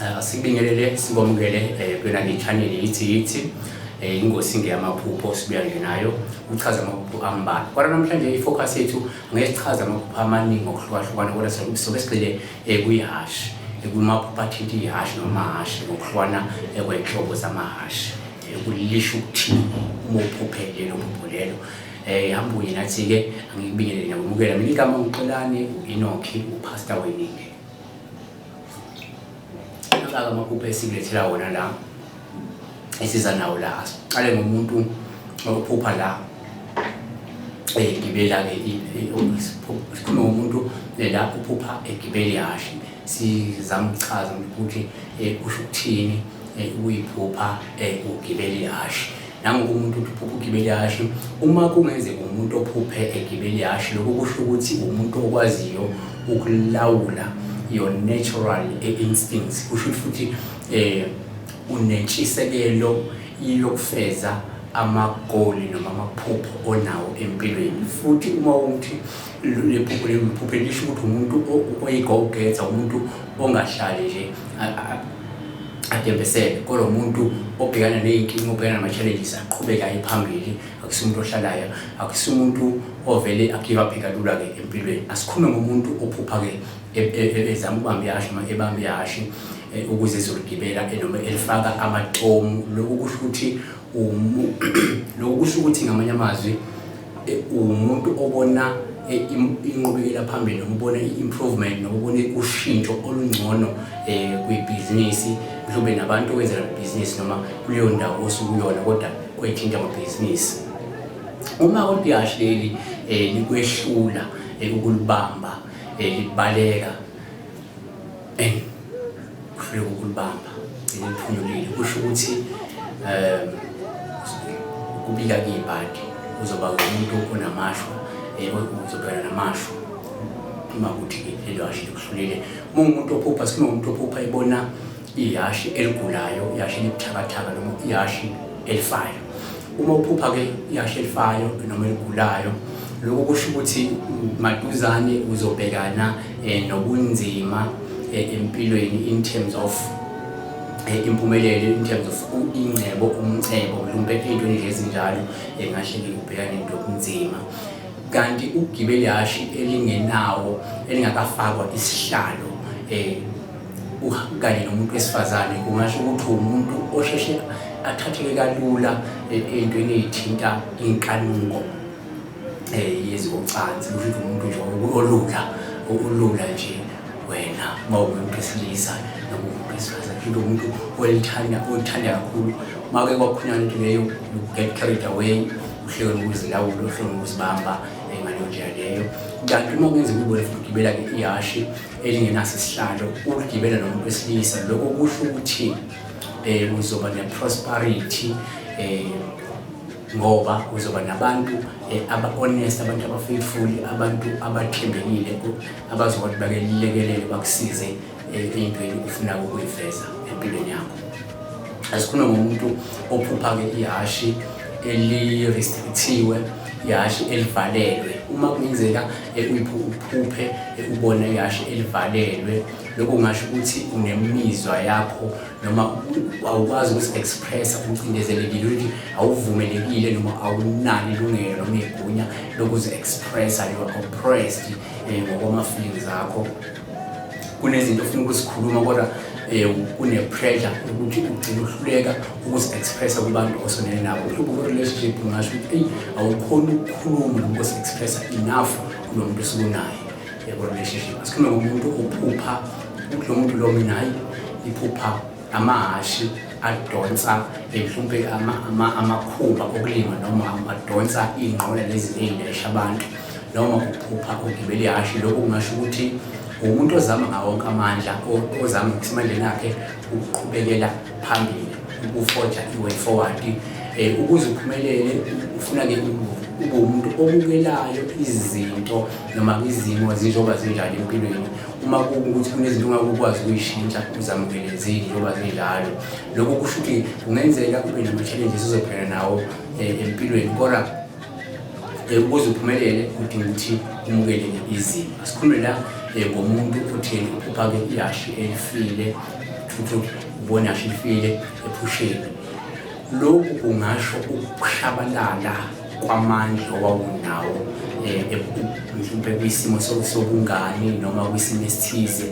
Asikubingelele, sikwamukele kuyona ke channel yithi yithi ingosi ngeyamaphupho, sibuya nje nayo uchaza amaphupho ambalwa. Kodwa namhlanje i-focus yethu ngeke sichaze amaphupho amaningi ngokuhlukahlukana, kodwa sobe sigxile kwihhashi, kumaphupho athinta ihhashi noma amahhashi ngokuhlukana kwey'nhlobo zamahhashi, kulisho ukuthini uma uphuphe lelo phupho lelo. Hamba kunye nathi-ke, angikubingelele, ngiyakwemukela. Mina igama nguXolani u-Enoki, uPastor weningi. Naka amaphupho esikulethela wona la, esiza nawo la. Asiqale ngomuntu ophupha la egibela-ke, sikhulume ngomuntu la uphupha egibela ihhashi. Sizama ukuchaza ukuthi kusho ukuthini ukuyiphupha ugibela ihhashi. Nangoku umuntu uthi uphupha ugibela ihhashi, uma kungenzeka umuntu ophuphe egibela ihhashi, lokho kusho ukuthi umuntu okwaziyo ukulawula your natural instincts. Kusho ukuthi futhi unentshisekelo yokufeza amagoli noma amaphupho onawo empilweni. Futhi uma uthi le phupho leli uliphuphe, lisho ukuthi umuntu oyi-go getter, umuntu ongahlali nje adembesele, kodwa umuntu obhekana ney'nkinga, obhekana nama-challenges, aqhubeke aye phambili. Akusiyo umuntu ohlalayo, akusiyo umuntu ovele a-give up kalula-ke empilweni. Asikhulume ngomuntu ophupha-ke ezama ukubamba ihhashi noma ebamba ihhashi ukuze ezoligibela noma elifaka amatomu. Lokhu kusho ukuthi ngamanye amazwi umuntu obona inqubekela phambili noma ubona i-improvement noma ubona ushintsho olungcono kwibhizinisi, mhlawumbe nabantu okwenzela ibhizinisi noma kuleyo ndawo osukuyona, kodwa kwethinta amabhizinisi. Uma kodwa ihhashi leli likwehlula ukulibamba, libaleka and uhluleka ukulibamba, gcine liphunyukile, kusho ukuthi kubika kuyibhadi, uzoba umuntu onamashwa, uzobhekana namashwa uma kuthi-ke lelo hashi likuhlulile. Uma umuntu ophupha, sikhuluma ngomuntu ophupha ebona ihhashi eligulayo, ihhashi elibuthakathaka noma ihhashi elifayo. Uma uphupha-ke ihhashi elifayo noma eligulayo, lokho kusho ukuthi maduzane uzobhekana nobunzima empilweni in terms of impumelelo, in terms of ingcebo, umcebo, mhlawumbe ey'ntweni nje ezinjalo, ngahle-ke ubhekane nobunzima. Kanti ukugibela ihhashi elingenawo, elingakafakwa isihlalo kanye nomuntu wesifazane, kungasho ukuthi umuntu osheshe athatheke kalula ey'ntweni ey'thinta inkanuko yezocansi. Kusho ukuthi umuntu nje olula, olula nje wena uma uwumuntu wesilisa noma uwumuntu wesifazane, kusho ukuthi umuntu olithanda, olithanda kakhulu. Uma-ke kwakhulunywa into leyo, you get carried away, uhleke nokuzilawula, uhleke nokuzibamba ngaleyo ndlela leyo. Kanti uma kungenzeka ubone futhi ugibela-ke ihhashi elingenaso isihlalo, uligibela nomuntu wesilisa, lokho kusho ukuthi uzoba ne-prosperity ngoba uzoba nabantu aba-honest, abantu aba-faithful, abantu abathembekile, abazokwazi bakulekelele, bakusize ey'ntweni ofuna ukuyifeza empilweni yakho. Asikhulume ngomuntu ophupha-ke ihhashi eli-restrictiwe, ihhashi elivalelwe. Uma kungenzeka uphuphe ubone ihhashi elivalelwe, lokho kungasho ukuthi unemizwa yakho noma awukwazi ukuzi-expressa, ucindezelekile ukuthi awuvumelekile noma awunalo ilungelo noma igunya lokuzi-expressa. You are oppressed ngokwama-feelings akho. Kunezinto ofuna ukuzikhuluma, kodwa kune-pressure ukuthi ugcine uhluleka ukuzi-expressa kubantu osonele nabo. Mhlawumbe ku-relationship ungasho ukuthi eyi, awukhoni ukukhuluma noma ukuzi-expressa enough kulo muntu osukunaye ku-relationship. Asikhulume ngomuntu ophupha ukuthi lo muntu lo, mina hayi, iphupha amahhashi adonsa mhlawumbe amakhuba okulima noma adonsa iy'nqola lezi ey'lesha abantu, noma uphupha ugibela ihhashi. Lokhu kungasho ukuthi umuntu ozama ngawo wonke amandla, ozama ngokusemandleni akhe ukuqhubekela phambili, ukufoja i-way forward ukuze uphumelele. Ufuna-ke ube umuntu obukelayo izinto noma izimo zinjengoba zinjalo empilweni. Uma kuwukuthi kunezinto ongake ukwazi ukuyishintsha, uzamukele zinjengoba zinjalo. Lokho kusho ukuthi kungenzeka ube nama-challenges ozobhekana nawo empilweni, kodwa ukuze uphumelele kudinga ukuthi umukele izimo. Asikhulume la ngomuntu otheni uphupha-ke ihhashi elifile. Futhi ubona ihhashi lifile ephusheni. Lokhu kungasho ukushabalala kwamandla owawunawo mhlawumbe kwisimo sobungani noma kwisimo esithize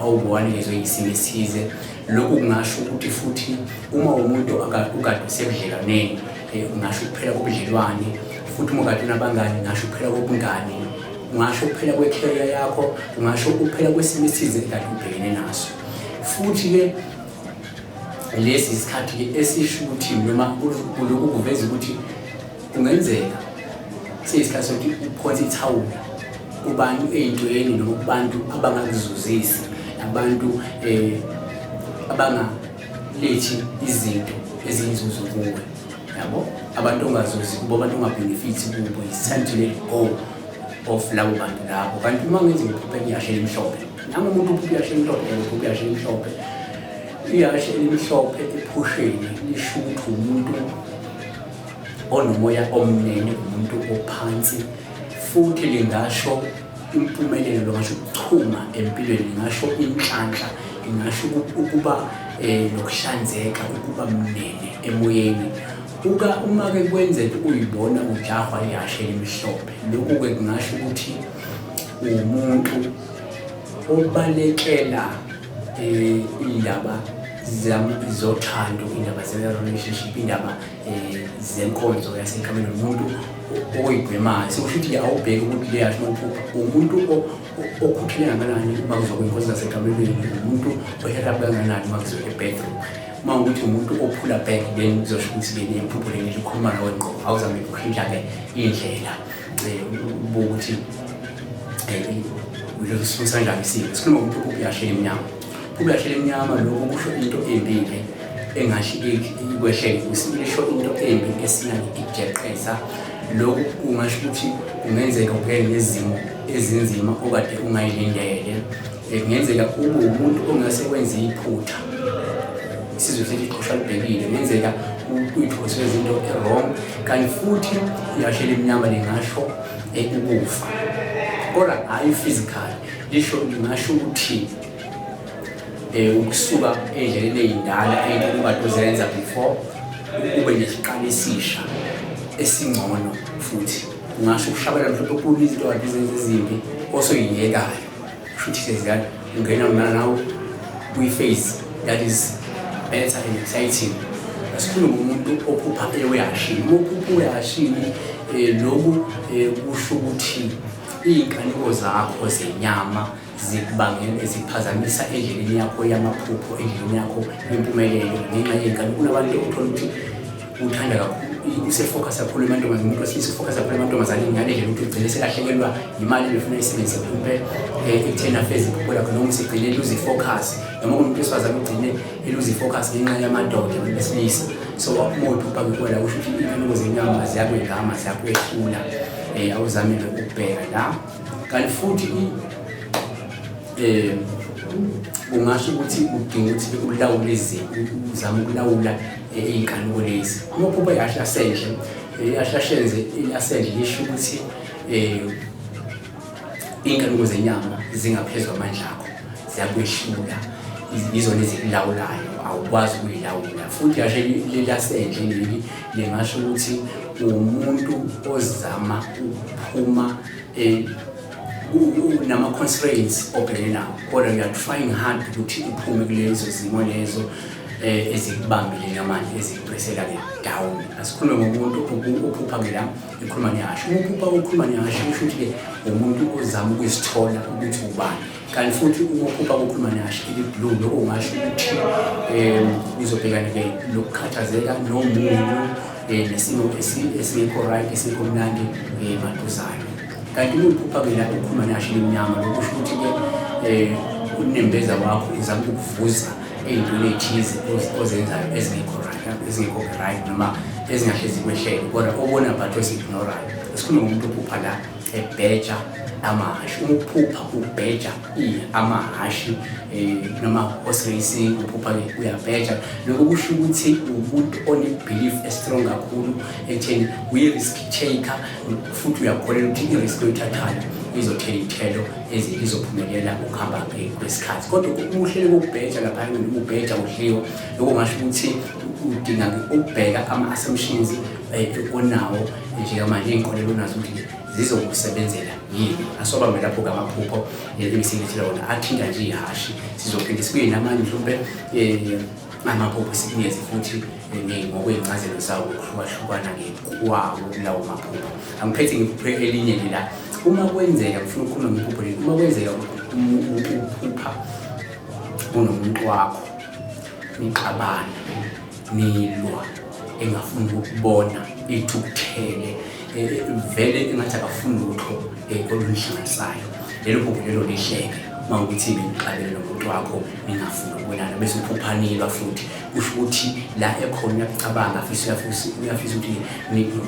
owuwanikezwe isimo esithize. Lokhu kungasho ukuthi futhi uma umuntu ukade usebudlelwaneni, kungasho ukuphela kobudlelwane, futhi uma ukade unabangani kungasho ukuphela kobungani, kungasho ukuphela kwe-career yakho, kungasho ukuphela kwesimo esithize ekade ubhekene naso. Futhi-ke lesi isikhathi-ke esisho ukuthi noma lokhu kuveza ukuthi kungenzeka seyisikhathi sokuthi uphonse ithawula kubantu ey'ntweni noma kubantu abangakuzuzisi, abantu abangalethi izinto eziyinzuzo kuwe, yabo, abantu ongazuzi kubo, abantu ongabhenefithi kubo. It's time to let go of labo bantu labo. Kanti uma ngenzeka uphuphe ihhashi elimhlophe, nami umuntu uphuphe ihhashi elimhlophe, uphuphe ihhashi elimhlophe, ihhashi elimhlophe ephusheni lisho ukuthi umuntu onomoya omnene, umuntu ophansi, futhi lingasho impumelelo, lingasho ukuchuma empilweni, lingasho inhlanhla, lingasho ukuba nokuhlanzeka, ukuba mnene emoyeni. Uma-ke kwenzeka uyibona ujahwa ihhashi elimhlophe, lokhu-ke kungasho ukuthi umuntu obalekela iy'ndaba zothando, iy'ndaba ze-relationship, iy'ndaba zenkonzo yasenkamelweni, umuntu oyigwemayo. Sekusho ukuthi awubheki ukuthi le yasho uphupha umuntu okhuthele kangakanani uma kuzoba inkonzo zasekamelweni, umuntu oshut up kangakanani uma kuzoba e-bathroom. Uma ukuthi umuntu ophula back, then kuzosho ukuthi leli iphupho leli likhuluma nawe ngqo. Awuzame ukushintsha-ke indlela, ubuke ukuthi usilungisa kanjani isimo. Sikhuluma ngokuthi uphupha ihhashi elimnyama. Uphupha ihhashi elimnyama, lokhu kusho into embi-ke engahle ikwehlele, lisho into embi esinake ikujeqeza. Lokhu kungasho ukuthi kungenzeka ubhekene nezimo ezinzima okade ungayilindele. Kungenzeka ube umuntu ongase wenze iphutha, isizwe sithi iqhosha libhekile, kungenzeka uyithose izinto e-wrong. Kanti futhi ihhashi elimnyama lingasho ukufa, kodwa hhayi physical, lisho lingasho ukuthi ukusuka ey'ndleleni ey'ndala, ey'ntweni okade uzenza before, ube nesiqalo esisha esingcono. Futhi kungasho ukushabalala mhlawumbe kukhulu izinto kade uzenza ezimbi osoyiyekayo, kusho ukuthi seziyani ungena nawe kwi-phase that is better and exciting. Asikhulume ngomuntu ophupha eyashini. Uma uphupha uyashini, lokhu kusho ukuthi iy'nkaniko zakho zenyama zikubangela, ziphazamisa endleleni yakho yamaphupho, endleleni yakho yempumelelo, ngenxa yey'nkaniko. Kunabantu othola ukuthi uthanda kakhulu, use-focus kakhulu emantombazane, umuntu wesilisa u-focus kakhulu emantombazaneni ngale ndlela ukuthi ugcine selahlekelwa imali ebefuna isebenzise mhlawumpe ekutheni afeze iphupho lakhe, noma usegcine eluze i-focus, noma kunomuntu wesifazane ugcine eluze i-focus ngenxa yamadoda, abantu besilisa. So uma uphupha-ke kuwena, kusho ukuthi iy'nkaniko zenyama ziyakwengama, ziyakwehlula. Awuzame-ke ukubheka la. Kanti futhi kungasho ukuthi udinga ukuthi ulawule izinto, uzame ukulawula iy'nkanuko lezi. Uma uphupha ihhashi lasendle, ihhashi lashenze lasendle lisho ukuthi iy'nkanuko zenyama zingaphezu kwamandla akho, ziyakwehlula, yizona ezikulawulayo, awukwazi ukuyilawula. Futhi ihhashi lasendle leli lingasho ukuthi umuntu ozama ukuphuma nama-constraints obhekene nawo, kodwa you are trying hard ukuthi uphume kulezo zimo lezo ezikubambile namanje, ezikupresela-ke down. Asikhulume ngomuntu ophupha-ke la ekhuluma nehhashi. Uma uphupha ukhuluma nehhashi, kusho ukuthi-ke umuntu ozama ukuzithola ukuthi ubani. Kanti futhi uma uphupha ukukhuluma nehhashi eli-blue, lokho kungasho ukuthi nizobhekana-ke nokukhathazeka nomunyu, nesimo esingekho right, esingekho mnandi maduzane. Kanti uma uphupha-ke la ukhuluma nehhashi elimnyama, lokho kusho ukuthi-ke unembeza wakho uzama ukukuvuza ey'ntweni ey'thize ozenzayo ezingekho right, ezingekho right noma ezingahle zikwehlele, kodwa obona but ozi-ignore-ayo. Sikhulume ngomuntu ophupha la ebheja amahhashi. Uma uphupha ubheja amahhashi, noma horse racing, uphupha-ke uyabheja, lokho kusho ukuthi umuntu one-belief e-strong kakhulu ekutheni uyi-risk taker, futhi uyakholelwa ukuthi i-risk oyithathayo izothela iy'thelo ezizophumelela ukuhamba kwesikhathi. Kodwa uma uhleli kokubheja lapha ubheja udliwa, lokho ngasho ukuthi udinga ukubheka ama-assumptions onawo njengamanje, iy'nkolelo onazo ukuthi zizokusebenzela yini. Asobambe lapho-ke amaphupho ebisilethela wona athinta nje ihhashi. Sizophinde sibuye namanye mhlawumbe amaphupho sikunikeze futhi ngokwey'ncazelo zawo ngokuhlukahlukana-ke kwawo lawo maphupho. Angiphethe ngiphuphe elinye-ke la. Uma kwenzeka ngifuna ukukhuluma ngephupho leli, uma kwenzeka uphupha unomuntu wakho nixabana nilwa engafuni ukubona ithukuthele vele engathi akafuni lutho olunihlanganisayo, lelo phupho lelo lihleke. Uma ukuthi benixabene nomuntu wakho ningafuni ukubonana bese uphupha nilwa futhi, kusho ukuthi la ekhona uyakucabanga, afisa uyafisa ukuthi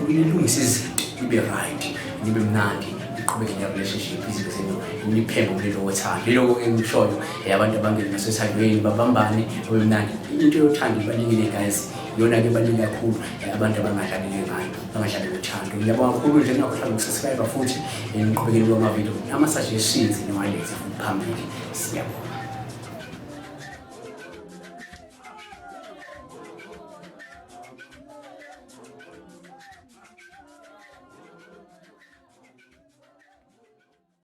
nilungise izinto ibe right, nibe mnandi, niqhubeke ne-relationship, izinto zenu niphembe umlilo wothando. Yiloko engikushoyo, abantu abangene nasethandweni babambane babe mnandi. Into yothando ibalulekile guys, iyona-ke ebaluleke kakhulu, abantu abangadlalile ngayo, bangadlali ngothando. Ngiyabonga kakhulu nje, ningakhohlwa ukusubscribe futhi niqhubekele kwamavidiyo, ama-suggestions niwalethe futhi phambili. Siyabonga.